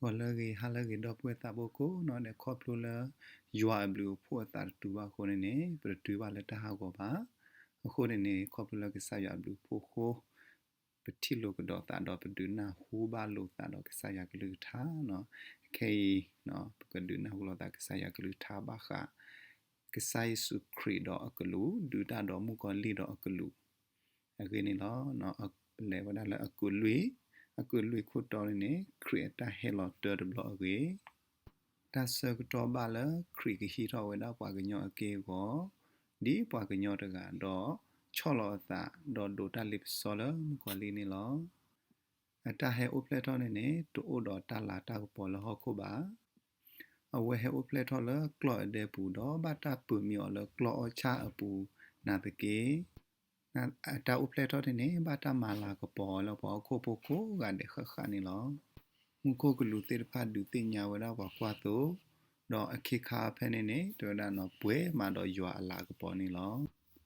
ဂီၤလၢအဂ့ၤ ဟါလၢအဂ့ၤ ဒီပုၢ်ဝဲၢ်သးဘိကိးနီၢ်ဒဲး ခီဖျိလၢ ယွၤအဘျုးအဖှိၣ်အသးတတုၤဘၣ်အဃိန့ၣ်န့ၣ် ပတတုၤဘၣ်လၢတၢ်ဟးဂီၤဘၣ်. အဃိန့ၣ်န့ၣ် ခီဖျိလၢကစၢ်ယွၤအဘျုးအဖှိၣ်အဃိ ပထံၣ်လိာ်ကဒီးသးဒီး ပဒုးနၢ်ဟူဘၣ်လိာ်သးဒီးကစၢ်ယွၤကလုၢ်ကထါနီၤ. ခဲအံၤ ပကဒုးနၢ်ဟူလိာ်သးကစၢ်ယွၤကလုၢ်ကထါဘၣ်ဃး ကစၢ်ယ့ၣ်ၡူးခရံာ်ဒီးအကလူး ဒုးတၢ်ဒီးမုၣ်ကီၤလံၢ်ဒီးအကလူး အဂ့ၢ်န့ၣ်လီၤ. လဲၤဝဲဒၣ်လၢအကုၢ်လွံၢ်, အကုၢ်လွံၢ်ခိၣ်တီန့ၣ်န့ၣ် ခရံာ်အတၢ်ဟဲလီၤတၢတဘျီအဂ့ၢ် တၢ်ဆၢကတီၢ်ဘၣ်လၢခရံာ်ကဟံးထီၣ်ဝဲဒၣ်ပှၤကညီအက့ၢ်အဂီၤ ဒ်ပှၤကညီတဂၤဒီး ဆီၣ်လီၤအသး ဒီးဒိးတၢ်လ့ပစီလၢမုၣ်ကီၤလံၢ်န့ၣ်လီၤ. အတၢ်ဟဲအိၣ်ဖျဲၣ်ထီၣ်န့ၣ်န့ၣ် တအိၣ်ဒီးတၢ်လၤတၢ်ကပီၤလၢဟီၣ်ခိၣ်ဘၣ်. အဝဲဟဲအိၣ်ဖျဲၣ်ထီၣ်လၢကျီၢ်အဒဲပူၤ ဒီးဘၣ်တၢ်ပၢၤမံအီၤလၢကျီၢ်အီၣ်ဆၣ်အပူၤနာ်သက့ အတၢ်အိၣ်ဖျဲၣ်ထီၣ်န့ၣ်န့ၣ် ဘၣ်တၢ်မၤလၤကပီၤအီၤလၢပှၤဟီၣ်ခိၣ်ဖိကိးဂၤဒဲးဃၣ်ဃၣ်န့ၣ်လီၤ. မူခိၣ်ကလူးသ့ၣ်တဖၣ်ဒုးသ့ၣ်ညါဝဲဒၣ်ပှၤကွၢ်သိ, ဒီးအခ့ခါဖဲန့ၣ်န့ၣ် တဲဝဲဒၣ်နီၤ ပှဲၤမးဒီးယွၤအလၤကပီၤန့ၣ်လီၤ.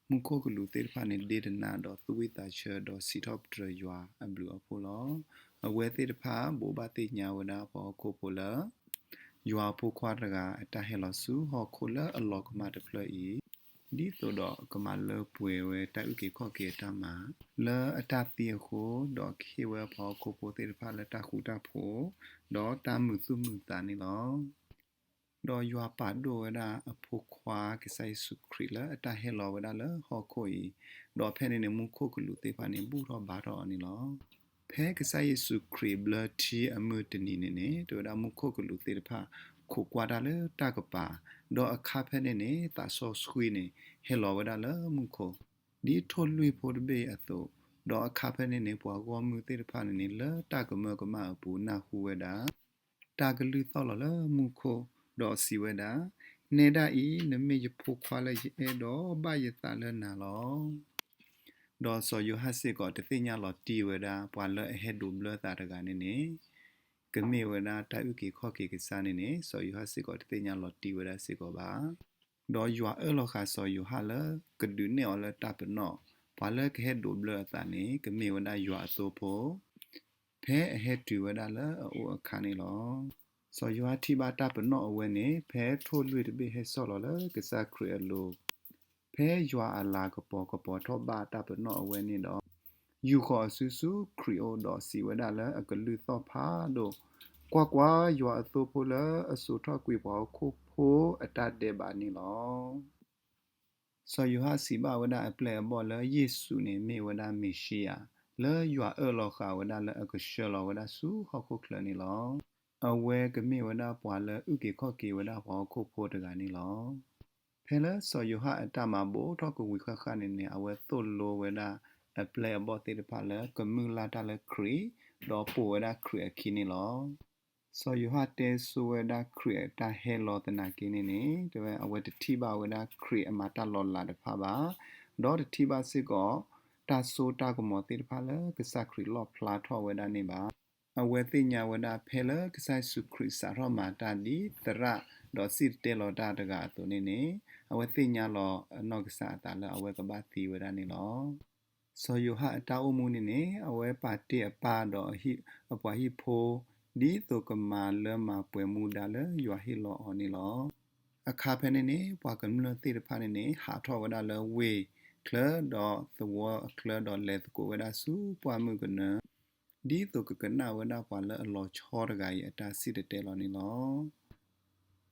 မူခိၣ်ကလူးသ့ၣ်တဖၣ်န့ၣ်ဒ့တနါဒီးသူၣ်ဝံၣ်သးဆၢဒီးစံးထီၣ်ပတြၢၤယွၤအဘျုးအဖှိၣ်လီၤ. အဝဲသ့ၣ်တဖၣ်ဘိးဘၣ်သ့ၣ်ညါဝဲဒၣ်ပှၤဟီၣ်ခိၣ်ဖိလၢ ယွၤအဖိခွါတဂၤအတၢ်ဟဲလီၤဆူဟီၣ်ခိၣ်လၢအလီၤကမၣ်တဖျၢၣ်အံၤ ဒ်သိးဒီးကမၤလၢပှဲၤဝဲတၢ်အုၣ်က့ၤခီၣ်က့ၤအတၢ်မၤ လၢအတၢ်သံအဃိ ဒီးကဟ့ၣ်ဝဲပှၤဟီၣ်ခိၣ်ဖိသ့ၣ်တဖၣ်လၢတၢ်ဃူတၢ်ဖိး ဒီးတၢ်မုာ်သူၣ်မုာ်သးန့ၣ်လီၤ. ဒီးယွၤပာ်ဒိၣ်ဝဲဒၣ်အဖိခွါကစၢ်ယ့ၣ်ၡူးခရံာ်လၢအတၢ်ဟဲလီၤဝဲဒၣ်လၢဟီၣ်ခိၣ်အံၤ, ဒီးဖဲန့ၣ်န့ၣ် မူခိၣ်ကလူးသ့ၣ်တဖၣ်န့ၣ် ဘူၣ်ထီၣ်ဘါထီၣ်အီၤန့ၣ်လီၤ. ဖဲကစၢ်ယ့ၣ်ၡူးခရံာ်ဘျၢထံအမုၢ်တနံၤန့ၣ်န့ၣ် တဲဝဲဒၣ်မူခိၣ်ကလူးသ့ၣ်တဖၣ် ခိးကွၢ်တၢ်လၢတၢ်ကပၤ, ဒီးအခါဖဲန့ၣ်န့ၣ် သးစီဆှံန့ၣ် ဟဲလီၤဝဲဒၣ်လၢမူခိၣ် ဒ်ထိၣ်လွံၢ်ဖိတဘ့ၣ်အသိး, ဒီးအခါဖဲန့ၣ်န့ၣ် ပှၤဂီၢ်မုၢ်သ့ၣ်တဖၣ်န့ၣ်န့ၣ် လၢတၢ်ကမၢကမၣ်အပူၤနၢ်ဟူဝဲဒၣ် တၢ်ကလုၢ်သီၣ်လီၤလၢမူခိၣ်, ဒီးစံးဝဲဒၣ်, နဲဒၣ်အံၤ နမ့ၢ်ယဖိခွါလၢယအဲၣ်ဒီးဘၣ်ယသးလၢနၤလီၤ. ဒီးစီၤယိၤဟၣ်စ့ၢ်ကီးတသ့ၣ်ညါလီၤတံၢ်ဝဲဒၣ် ပှၤလၢအဟဲဒိးဘျၢသးတဂၤန့ၣ်န့ၣ် ကမ့ၢ်ဝဲဒၣ်တၢ်အုၣ်က့ၤခီၣ်က့ၤကစၢ်န့ၣ်န့ၣ် စီၤယိၤဟၣ်စ့ၢ်ကီးတသ့ၣ်ညါလီၤတံၢ်ဝဲဒၣ်စ့ၢ်ကီးဘၣ်. ဒီးယွၤအၢၣ်လီၤဃာ်စီၤယိၤဟၣ်လၢ ကဒုးနဲၣ်အီၤလၢတၢ်ပနီၣ်, ပှၤလၢကဟဲဒိးဘျၢအသးန့ၣ် ကမ့ၢ်ဝဲဒၣ်ယွၤအသိဖိ ဖဲအဟဲတုၤဝဲဒၣ်လၢအအိၣ်အခါန့ၣ်လီၤ. စီၤယိၤဟၣ်ထံၣ်ဘၣ်တၢ်ပနီၣ်အဝဲန့ၣ် ဖဲထိၣ်လွံၢ်တဘ့ၣ်ဟဲစိာ်လီၤလၢကစၢ်ခရံာ်အလိၤ, ဖဲယွၤအလၤကပီၤကပီၤထီၣ်ဘၣ်တၢ်ပနီၣ်အဝဲန့ၣ်ဒီး ယူာ်ဃီၤအစုဆူခရံာ်အအိၣ်ဒီးစံးဝဲဒၣ်လၢအကလုၢ်သီၣ်ဖးဒိၣ်, ကွၢ်ကွၢ်, ယွၤအသိဖိလၢအစိာ်ထီၣ်ကွံာ်ပှၤဟီၣ်ခိၣ်ဖိအတၢ်ဒဲးဘးန့ၣ်လီၤ. စီၤယိၤဟၣ်စံးဘၣ်ဝဲဒၣ်အပျဲၢ်အဘီၣ်လၢယ့ၣ်ၡူးန့ၣ်မ့ၢ်ဝဲဒၣ်မ့ၤၡံယၤ, လၢယွၤအၢၣ်လီၤဃာ်ဝဲဒၣ်လၢအကဆှၢလီၤဝဲဒၣ်ဆူဟီၣ်ခိၣ်ချၢန့ၣ်လီၤ. အဝဲကမ့ၢ်ဝဲဒၣ်ပှၤလၢအုၣ်က့ၤခီၣ်က့ၤဝဲဒၣ်ပှၤဟီၣ်ခိၣ်ဖိတဂၤန့ၣ်လီၤ. ဖဲလၢစီၤယိၤဟၣ်အတၢ်မၤဘိးထီၣ်ကဝံၤဃၣ်ဃၣ်န့ၣ်န့ၣ် အဝဲသိၣ်လိဝဲဒၣ်အပျဲၢ်အဘီၣ်သ့ၣ်တဖၣ်လၢကမုၢ်လၢ်တၢ်လၢခရံာ်, ဒီးပိာ်ဝဲဒၣ်ခရံာ်အခံန့ၣ်လီၤ. စီၤယိၤဟၣ်တဲဆိဝဲဒၣ်ခရံာ်အတၢ်ဟဲလီၤသနာ်က့န့ၣ်န့ၣ် တဲဝဲအဝဲတထံၣ်ဘၣ်ဝဲဒၣ်ခရံာ်အမၤတၢ်လီၤလးတဖၣ်ဘၣ်, ဒီးတထံၣ်ဘၣ်စ့ၢ်ကီး တၢ်စိတၢ်ကမီၤသ့ၣ်တဖၣ်လၢကစၢ်ခရံာ်လီၣ်ဖျါထီၣ်ဝဲဒၣ်န့ၣ်ဘၣ်. အဝဲသ့ၣ်ညါဝဲဒၣ်ဖဲလၢကစၢ်ယ့ၣ်ၡူးခရံာ်စးထီၣ်မၤတၢ်ဒ်သရၣ် ဒီးစံၣ်တဲၤတဲလီၤတၢ်တဂၤအသိးန့ၣ်န့ၣ် အဝဲသ့ၣ်ညါလီၤအနီၢ်ကစၢ်အသးလၢအဝဲကဘၣ်သံဝဲဒၣ်န့ၣ်လီၤ. စီၤယိၤဟၣ်အတၢ်အိၣ်မူန့ၣ်န့ၣ် အဝဲပာ်တ့ၢ်အပၢ်ဒီးအပှၤဟံၣ်ဖိ ဒ်သိးကမၤလၢမၤပှဲၤမူဒါလၢယွၤဟ့ၣ်လီၤအီၤန့ၣ်လီၤ. အခါဖဲန့ၣ်န့ၣ် ပှၤကမျၢၢ်သ့ၣ်တဖၣ်န့ၣ်န့ၣ် ဟးထီၣ်ဝဲဒၣ်လၢဝ့ၢ်ချၢဒီးသဝီအချၢဒီးလဲၤသကိးဝဲဒၣ်ဆူပှၢ်မုၢ်ကနၢ ဒ်သိးကကနၣ်ဝဲဒၣ်ပှၤလၢအလီၤဆီတဂၤအံၤအတၢ်စံၣ်တဲၤတဲလီၤန့ၣ်လီၤ.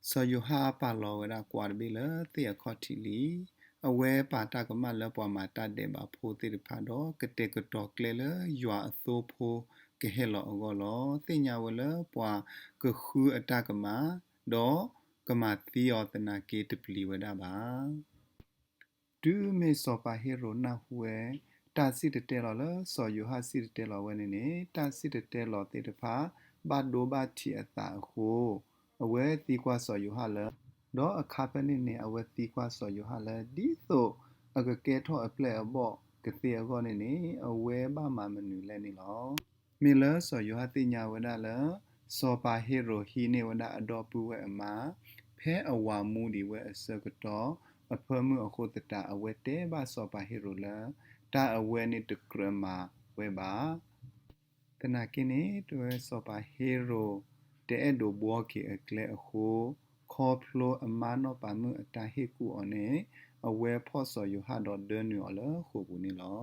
စီၤယိၤဟၣ်ပာ်လီၤဝဲဒၣ်ကွၢ်တဘ့ၣ်လၢသ့ၣ်အခီၣ်ထံးလံ. အဝဲပာ်တၢ်ကမၣ်လၢပှၤမၤတၢ်ဒဲးဘးဖိသ့ၣ်တဖၣ်ဒီးကတဲာ်ကတီၤကျဲလၢယွၤအသိဖိကဟဲလီၤအဂီၢ်လီၤ. သ့ၣ်ညါဝဲလၢပှၤကဃုအတၢ်ကမၣ် ဒီးကမၤသံအီၤသနာ်က့တပျံၤဝဲဒၣ်ဘၣ်. တုၤမ့ၢ်စီၤပၤဟ့ရိာ်နၢ်ဟူဝဲ တၢ်စံၣ်တဲၤတဲလီၤလၢစီၤယိၤဟၣ်စံၣ်တဲၤတဲလီၤဝဲန့ၣ်န့ၣ် တၢ်စံၣ်တဲၤတဲလီၤသ့ၣ်တဖၣ် ဘၣ်ဒိဘၣ်ထံးအသးအဃိ အဝဲသံကွၢ်စီၤယိၤဟၣ်လၢ ဒီးအခါဖဲန့ၣ်န့ၣ် အဝဲသံကွၢ်စီၤယိၤဟၣ်လၢ ဒ်သိးအကကဲထီၣ်အပျဲၢ်အဘီၣ်ကသ့အဂီၢ်န့ၣ်န့ၣ် အဝဲဘၣ်မၤမနုၤလဲၣ်န့ၣ်လီၤ. မ့ၢ်လၢစီၤယိၤဟၣ်သ့ၣ်ညါဝဲဒၣ်လၢ စီၤပၤဟ့ရိာ်ဟံးန့ၢ်ဝဲဒၣ်အဒီပုၢ်ဝဲၢ်အမါ ဖဲအဝၤမူဒံးဝဲအဆၢကတီၢ်အဖၢမုၢ်အဃိသတး အဝဲတဲဘၣ်စီၤပၤဟ့ရိာ်လၢ တၢ်အဝဲန့ၣ်တကြၢးမၤဝဲဘၣ်. သနာ်က့န့ၣ် တဲဝဲစီၤပၤဟ့ရိာ် တအဲၣ်ဒိးဘှီက့ၤအကျဲအဃိ, ခီဖျိအမါနီၢ်ပၤမုၣ်အတၢ်ဟ့ၣ်ကူၣ်အီၤန့ၣ်, အဝဲဖီၣ်စီၤယိၤဟၣ်ဒီးဒၢနုာ်အီၤလၢဃိာ်ပူၤန့ၣ်လီၤ.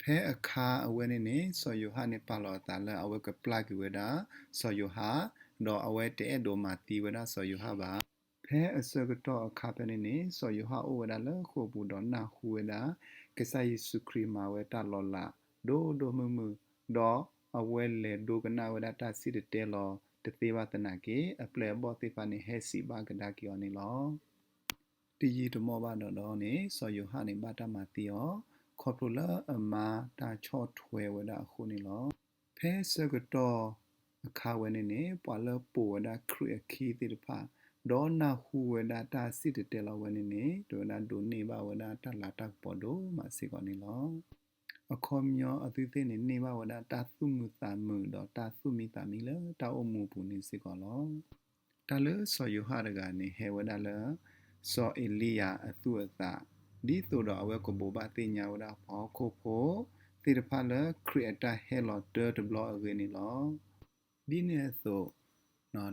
ဖဲအခါအဝဲန့ၣ်န့ၣ် စီၤယိၤဟၣ်န့ၣ်ပာ်လီၤအသးလၢအဝဲကပျၢ်က့ၤဝဲဒၣ်စီၤယိၤဟၣ်, ဒီးအဝဲတအဲၣ်ဒိးမၤသံဝဲဒၣ်စီၤယိၤဟၣ်ဘၣ်. ဖဲအဆၢကတီၢ်အခါဖဲန့ၣ်န့ၣ် စီၤယိၤဟၣ်အိၣ်ဝဲဒၣ်လၢဃိာ်ပူၤဒီးနၢ်ဟူဝဲဒၣ် ကစၢ်ယ့ၣ်ၡူးခရံာ်မၤဝဲတၢ်လီၤလးဒိၣ်ဒိၣ်မုၢ်မုၢ်, ဒီးအဝဲလဲၤဒိကနၣ်ဝဲဒၣ်တၢ်စံၣ်တဲၤတဲလီၤတသ့ဘၣ်သနာ်က့ အပျဲၢ်အဘီၣ်သ့ၣ်တဖၣ်န့ၣ် ဟဲစံးဘၣ်ကဒါက့ၤအီၤန့ၣ်လီၤ. တယံာ်တမီၢ်ဘၣ်ဒီးန့ၣ် စီၤယိၤဟၣ်န့ၣ်ဘၣ်တၢ်မၤသံအီၤ, ခီဖျိလၢအမါတၢ်ဆီၣ်ထွဲဝဲဒၣ်အဃိန့ၣ်လီၤ. ဖဲဆၢကတီၢ်အခါဝဲန့ၣ်န့ၣ် ပှၤလၢပိာ်ဝဲဒၣ်ခရံာ်အခံသ့ၣ်တဖၣ်, ဒီးနၢ်ဟူဝဲဒၣ်တၢ်စံၣ်တဲၤတဲလီၤဝဲန့ၣ်န့ၣ် တဲဝဲဒၣ်ဒိးန့ၢ်ဘၣ်ဝဲဒၣ်တၢ်လၤတၢ်ကပီၤဒိၣ်မးစ့ၢ်ကီးန့ၣ်လီၤ. အခီပညီအသုသ့ၣ်န့ၣ် န့ၢ်ဘၣ်ဝဲဒၣ်တၢ်သူၣ်မံသးမုာ်ဒီးတၢ်သူၣ်မံသးမံလၢတၢ်အိၣ်မူအပူၤန့ၣ်စ့ၢ်ကီးလီၤ. တၢ်လၢစီၤယိၤဟၣ်တဂၤန့ၣ် ဟဲဝဲဒၣ်လၢ စီၤအ့လံယၤအသူၣ်အသး, ဒ်သိးဒီးအဝဲကဘိးဘၣ်သ့ၣ်ညါဝဲဒၣ်ပှၤဟီၣ်ခိၣ်ဖိသ့ၣ်တဖၣ်လၢခရံာ်အတၢ်ဟဲလီၤတၢတဘျီအဂ့ၢ်န့ၣ်လီၤ. ဒ်န့ၣ်အသိး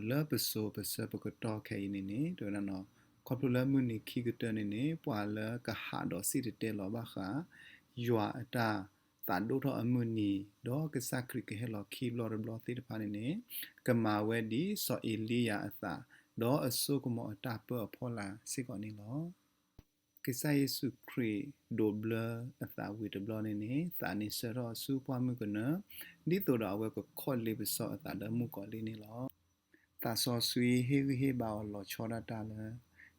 လၢပစိၤပဆၢပကတီၢ်ခဲအံၤန့ၣ်န့ၣ် တဲဝဲဒၣ် ခီဖျိလၢမုၢ်နံၤခံကတၢၢ်န့ၣ်န့ၣ် ပှၤလၢကဟးဒီးစံၣ်တဲၤတဲလီၤဘၣ်ဃး ယွၤအတၢ်သးဒိၣ်ထီၣ်အမုၢ်နံၤ ဒီးကစၢ်ခရံာ်ကဟဲလီၤခံဘျီတဘျီသ့ၣ်တဖၣ်န့ၣ်န့ၣ် ကမၤဝဲဒ်စီၤအ့လံယၤအသး, ဒီးအစိကမီၤအတၢ်ပၢအဖီလာ်စ့ၢ်ကီးန့ၣ်လီၤ. ကစၢ်ယ့ၣ်ၡူးခရံာ်ဒိးဘျၢအသးဝံၤတဘျီန့ၣ်န့ၣ် သးန့ၣ်ဆၢထၢၣ်အီၤဆူပှၢ်မုၢ်ကနၢ, ဒ်သိးဒီးအဝဲကခီၣ်လ့ပစီအသးလၢမုၣ်ကီၤလံၢ်န့ၣ်လီၤ. သးစီဆှံဟ့ၣ်ဂံၢ်ဟ့ၣ်ဘါအီၤလီၤဆီဒၣ်တၢ်လၢ ဒ်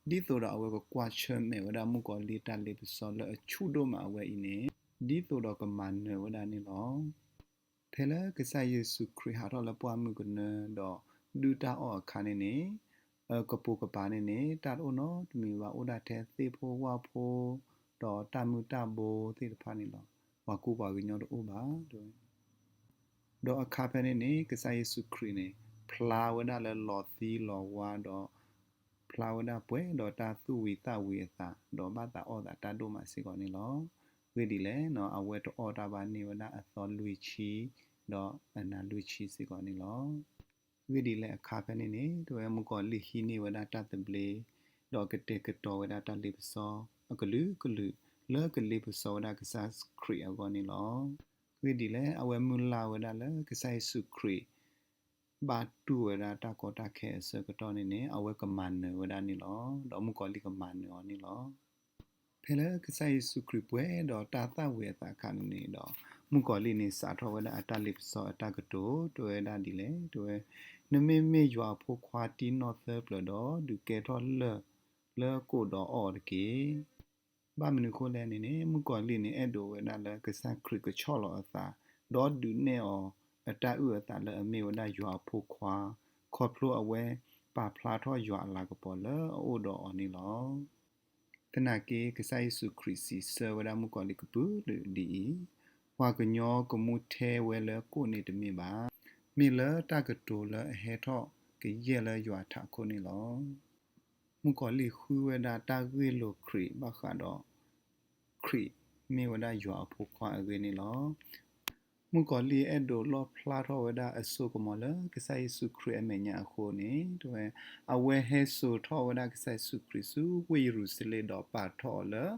သိးဒီးအဝဲကကွၢ်ဆၢၣ်မဲာ်ဝဲဒၣ်မုၣ်ကီၤလံၢ်တၢ်လ့ပစီလၢအဆူၣ်ဒိၣ်မးအဝဲအံၤန့ၣ် ဒ်သိးဒီးကမၤနၢၤဝဲဒၣ်န့ၣ်လီၤ. ဖဲလၢကစၢ်ယ့ၣ်ၡူးခရံာ်ဟးထီၣ်လၢပှၢ်မုၢ်ကနၢဒီးဒုၣ်တၢ်အီၣ်အခါန့ၣ်န့ၣ် အကပိာ်ကပၤန့ၣ်န့ၣ် တၢ်တအိၣ်နီတမံၤဘၣ် အိၣ်ဒၣ်ထဲသ့ၣ်ဖိဝၣ်ဖိ ဒီးတၢ်မုၢ်တၢ်ဘိသ့ၣ်တဖၣ်န့ၣ်လီၤ. ပှၤကူပှၤကညီတအိၣ်ဘၣ် ဒီးအခါဖဲန့ၣ်န့ၣ် ကစၢ်ယ့ၣ်ၡူးခရံာ်န့ၣ် ဖျါဝဲဒၣ်လၢလီၤသံလီၤဝါဒီး ဖျါဝဲဒၣ်ပှဲၤဒီးတၢ်သူၣ်ဝံၤသးဝံၤအသး ဒီးဘၣ်သးအီၣ်သးတၢ်ဒိၣ်မးစ့ၢ်ကီးန့ၣ်လီၤ. အဂ့ၢ်ဒ်လဲၣ်, အဝဲတအီၣ်တၢ်ဘၣ်န့ၢ်ဝဲဒၣ်အသီလွံၢ်ဆံ ဒီးအနၤလွံၢ်ဆံစ့ၢ်ကီးန့ၣ်လီၤ. အဂ့ၢ်ဒ်လဲၣ်အခါဖဲန့ၣ်န့ၣ် တဲဝဲမုၣ်ကီၤလံၢ်ဟံးန့ၢ်ဝဲဒၣ်တၢ်သဘျ့ ဒီးကတဲာ်ကတီၤဝဲဒၣ်တၢ်လ့ပစီ အကလုာ်ကလုာ်လၢကလ့ပစီဝဲဒၣ်ကစၢ်ခရံာ်အဂီၢ်န့ၣ်လီၤ. အဂ့ၢ်ဒ်လဲၣ်, အဝဲမုၢ်လၢ်ဝဲဒၣ်လၢကစၢ်ယ့ၣ်ၡူးခရံာ် ဘၣ်တူၢ်ဝဲဒၣ်တၢ်ကီတၢ်ခဲအဆၢကတီၢ်န့ၣ်န့ၣ် အဝဲကမၤနၢၤဝဲဒၣ်န့ၣ်လီၤ. ဒီးမုၣ်ကီၤလံၢ်ကမၤနၢၤအီၤန့ၣ်လီၤ. ဖဲလၢကစၢ်ယ့ၣ်ၡူးခရံာ်ပှဲၤဒီးတၢ်သၣ်ဝံၤအသးအခါန့ၣ်န့ၣ်ဒီး မုၣ်ကီၤလံၢ်န့ၣ်စးထီၣ်ဝဲဒၣ်အတၢ်လ့ပစီအတၢ်ကတိၤ တဲဝဲဒၣ်ဒ်လဲၣ်, တဲဝဲ, နမ့မ့ၢ်ယွၤအဖိခွါတံၢ်နီၢ်သၢပျၢၤဒီး ဒုးကဲထီၣ်လၢၢ်လၢကိၣ်ဒီးအီၣ်အီၤတက့ၢ်. ဘၣ်မနုၤအဃိလဲၣ်န့ၣ်န့ၣ် မုၣ်ကီၤလံၢ်န့ၣ် အဲၣ်ဒိးဝဲဒၣ်လၢကစၢ်ခရံာ်ကဆီၣ်လီၤအသး ဒီးဒုးနဲၣ်အီၤအတၢ်အုၣ်အသးလၢအမ့ၢ်ဝဲဒၣ်ယွၤအဖိခွါ ခီဖျိအဝဲပာ်ဖျါထီၣ်ယွၤအလၤကပီၤလၢအအိၣ်ဒီးအီၤန့ၣ်လီၤ. သနာ်က့ ကစၢ်ယ့ၣ်ၡူးခရံာ်စံးဆၢဝဲဒၣ်မုၣ်ကီၤလံၢ်ကပုာ်လုာ်ဒ်အံၤ, ပှၤကညီကမူထဲဝဲလၢကိၣ်န့ၣ်တမ့ၢ်ဘၣ်, မ့ၢ်လၢတၢ်ကတိၤလၢအဟဲထီၣ်ကယဲၢ်လၢယွၤထးခိၣ်န့ၣ်လီၤ. မုၣ်ကီၤလံၢ်ဃုဝဲဒၣ်တၢ်ဂ့ၢ်လိာ်ခရံာ်ဘၣ်ဃးဒီး ခရံာ်မ့ၢ်ဝဲဒၣ်ယွၤအဖိခွါအဂ့ၢ်န့ၣ်လီၤ. မုၣ်ကီၤလံၢ်အဲၣ်ဒိးလီၣ်ဖျါထီၣ်ဝဲဒၣ်အစိကမီၤလၢကစၢ်ယ့ၣ်ၡူးခရံာ်အမဲာ်ညါအဃိန့ၣ် တဲဝဲ, အဝဲဟဲစိာ်ထီၣ်ဝဲဒၣ်ကစၢ်ယ့ၣ်ၡူးခရံာ်ဆူဝ့ၢ်ယရူၤၡလ့ၣ်ဒီးပာ်ထီၣ်အီၤလၢ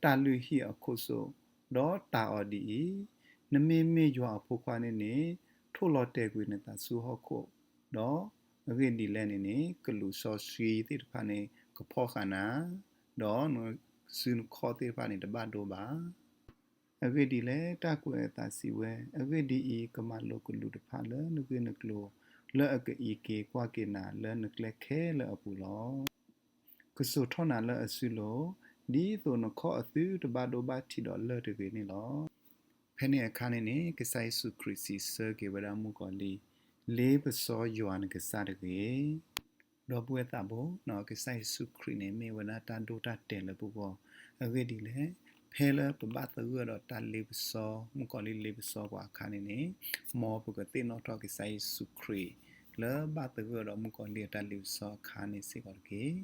တၢ်လုၢ်ဟံၣ်အခိၣ်စိ ဒီးတၢ်အီၤဒ်အံၤ, နမ့မ့ၢ်ယွၤအဖိခွါန့ၣ်န့ၣ် ထိၣ်လီၤတဲာ်ကွံာ်နသးဆူဟီၣ်ခိၣ်, ဒီးအဂ့ၢ်ဒ်လဲၣ်န့ၣ်န့ၣ် ကလူးစီဆှံသ့ၣ်တဖၣ်န့ၣ် ကဖီၣ်ဃာ်နၤ, ဒီးနစုနခီၣ်သ့ၣ်တဖၣ်န့ၣ် တဘၣ်ဒိဘၣ်. အဂ့ၢ်ဒ်လဲၣ်, တၢ်ကွဲးအသးစံးဝဲ, အဂ့ၢ်ဒ်အံၤ, ကမၤလိာ်ကလူးတဖၣ်လၢနဂ့ၢ်နကျိၤ လၢအကအံးက့ၤကွၢ်က့ၤနၤလၢနကျဲခဲလၢာ်အပူၤလီၤ. ကစိာ်ထီၣ်နၤလၢအစုလိၤ, ဒ်သိးနခီၣ်အသုတဘၣ်ဒိဘၣ်ထံးဒီးလၢၢ်တဂ့ၤန့ၣ်လီၤ. ဖဲန့ၣ်အခါန့ၣ်န့ၣ် ကစၢ်ယ့ၣ်ၡူးခရံာ်စံးဆၢက့ၤဝဲဒၣ်မုၣ်ကီၤလံၢ်, လ့ပစီယွၤနကစၢ်တဂ့ၤ. ဒီပုၢ်ဝဲၢ်သးဘိ, ကစၢ်ယ့ၣ်ၡူးခရံာ်န့ၣ် မ့ၢ်ဝဲဒၣ်တၢ်ဒိတၢ်တဲာ်လၢပဂီၢ်, အဂ့ၢ်ဒ်လဲၣ်, ဖဲလၢပဘၣ်သဂၢၢ်ဒီးတၢ်လ့ပစီ, မုၣ်ကီၤလံၢ်လ့ပစီပှၤအခါန့ၣ်န့ၣ်, မ်ပကသ့ၣ်နီၣ်ထီၣ်ကစၢ်ယ့ၣ်ၡူးခရံာ် လၢဘၣ်သဂၢၢ်ဒီးမုၣ်ကီၤလံၢ်အတၢ်လ့ပစီအခါန့ၣ်စ့ၢ်ကီးတက့ၢ်.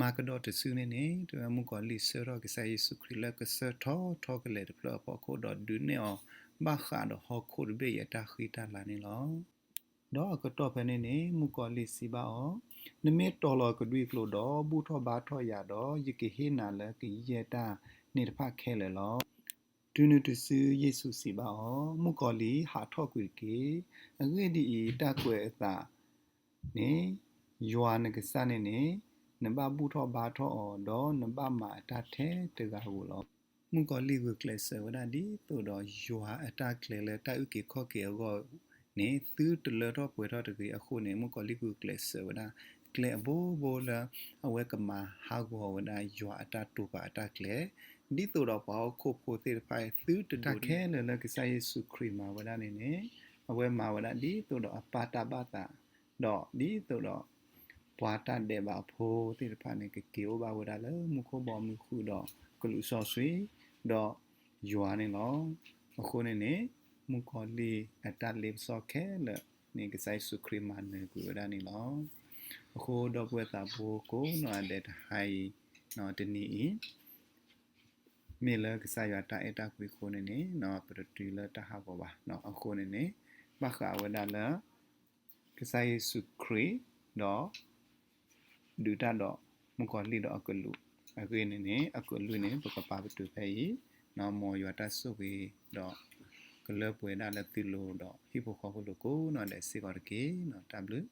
မၤကဒီးတစုန့ၣ်န့ၣ် တဲဝဲမုၣ်ကီၤလံၢ်ဆှၢထီၣ်ကစၢ်ယ့ၣ်ၡူးခရံာ်လၢကစၢၢ်ထီထီကလဲာ်တဖျၢၣ်အဖီခိၣ်ဒီးဒုးနဲၣ်အီၤ ဘၣ်ဃးဒီးဟီၣ်ခိၣ်တဘ့ၣ်အံၤအတၢ်ဃံတၢ်လၤန့ၣ်လီၤ. ဒီးအကတီၢ်ဖဲန့ၣ်န့ၣ် မုၣ်ကီၤလံၢ်စံးဘၣ်အီၤ, နမ့ၢ်တီၤလီၤကဒွံကျိာ်ဒီး ဘူၣ်ထီၣ်ဘါထီၣ်ယၤဒီး, ယကဟ့ၣ်နၤလၢကယဲၢ်တၢ်န့ၣ်တဖၣ်ခဲလၢာ်လီၤ. တုၤနုၤတစုယ့ၣ်ၡူးစံးဘၣ်အီၤ, မုၣ်ကီၤလံၢ်, ဟးထီၣ်ကွံာ်တက့ၢ်. အဂ့ၢ်ဒ်အံၤ, တၢ်ကွဲးအသးန့ၣ်, ယွၤနကစၢ်န့ၣ်န့ၣ်, နဘၣ်ဘူၣ်ထီၣ်ဘါထီၣ်အီၤ, ဒီးနဘၣ်မၤအတၢ်ထဲတဂၤဧိၤလီၤ. မုၣ်ကီၤလံၢ်ဂုာ်ကျဲးစၢးဝဲဒၣ်ဒ်သိးဒီးယွၤအတၢ်ကျဲၤလၢတၢ်အုၣ်က့ၤခီၣ်က့ၤအဂီၢ်န့ၣ် သုတလၢထီၣ်ပှဲၤထီၣ်တဂ့ၤအဃိန့ၣ်, မုၣ်ကီၤလံၢ်ဂုာ်ကျဲးစၢးဝဲဒၣ် ကျဲအဘိဘိလၢ အဝဲကမၤဟးဂီၤဝဲဒၣ်ယွၤအတၢ်တိာ်ပာ်အတၢ်ကျဲၤ, ဒ်သိးဒီးပှၤဟီၣ်ခိၣ်ဖိသ့ၣ်တဖၣ်အံၤ သုတဒိးန့ၢ်တၢ်ခဲလၢာ်လၢကစၢ်ယ့ၣ်ၡူးခရံာ်မၤဝဲဒၣ်န့ၣ်န့ၣ်, အဝဲမၤဝဲဒၣ်ဒ်သိးဒီးအပၢ်တၢ်ဘၣ်သး, ဒီးဒ်သိးဒီး ပှၤတၢ်ဒဲးဘးဖိသ့ၣ်တဖၣ်န့ၣ် ကက့ၤအိၣ်ဘၣ်ဝဲဒၣ်လၢမူခိၣ်ဘီမုၢ်ဃုာ်ဒီးကလူးစီဆှံ ဒီးယွၤန့ၣ်လီၤ. အဃိန့ၣ်န့ၣ်, မုၣ်ကီၤလံၢ်အတၢ်လ့ပစီခဲလၢာ်န့ၣ် ကစၢ်ယ့ၣ်ၡူးခရံာ်မၤနၢၤကွံာ်ဝဲဒၣ်န့ၣ်လီၤ. အဃိဒီပုၢ်ဝဲၢ်သးဘိကိးနီၢ်ဂၤဒဲးတဟါအံၤ, တနံၤအံၤ မ့ၢ်လၢကစၢ်ယွၤတၢ်အဲၣ်တၢ်ကွံအဃိန့ၣ်န့ၣ်, ပတတုၤလၢတၢ်ဟးဂီၤဘၣ်. အဃိန့ၣ်န့ၣ်, ဘၣ်ဃးဝဲဒၣ်လၢ ကစၢ်ယ့ၣ်ၡူးခရံာ် ဒီး ဒုးတၢ်ဒီးမုၣ်ကီၤလံၢ်ဒီးအကလူးအဂ့ၢ်န့ၣ်န့ၣ်, အကလူးန့ၣ် ပကပာ်ပတုာ်ဖဲအံၤ, မ်ယွၤတၢ်ဆိၣ်ဂ့ၤဒီး ကလၢပှဲၤဒၣ်လၢသုလိၤဒီးဟံၣ်ဖိဃီဖိလိၤကိးနီၢ်ဂၤဒဲးစ့ၢ်ကီးတက့ၢ်. တၢ်ဘျုး